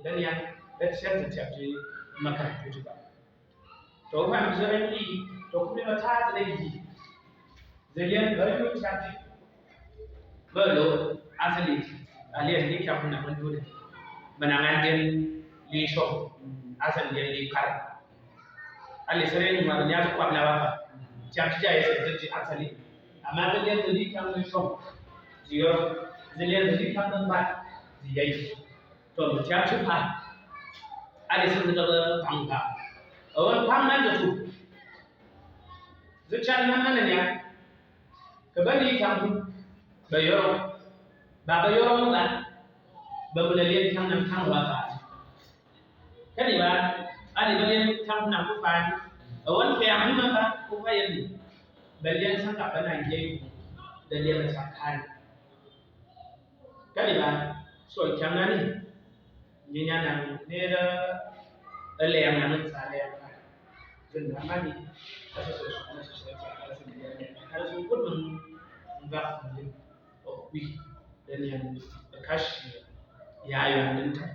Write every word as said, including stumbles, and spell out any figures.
Daniel, let's say the chapter makaran kutuba. To wa mzere ni, to kumi na tatu na yi. Zelian bayu chapter. Balo, asali, ali ali kya kuna mandure. Manangan den li shop, asali den li kar. Ali sere ni mar nya kwa na wa. Chapter ya ese asali. Ama zelian li kya kuna shop. Ziyo, zelian li kya kuna ba. Ziyo. To, tiam chupa. Ade sin daga panga. Awan panga da tu. Zuciya nan nan ne. Ka bani kam. Ba yoro. Ba ba yoro ba. Ba mu da liyan kam nan kam wa ba. Kani ba, ani ba liyan kam nan ku fa. Awan pe am ma ba ku fa yan. Ba liyan san ka ba nan je. Da liyan sa kan. Kani ba, so, kyang nani, nyinya nang, nera, ele yang nang, sa ele yang nang. Zin na mani, asa so, asa so, asa so, asa so, asa so, kut nang, nggak nang, o, wi, dan yang, kash, ya, yang, dan,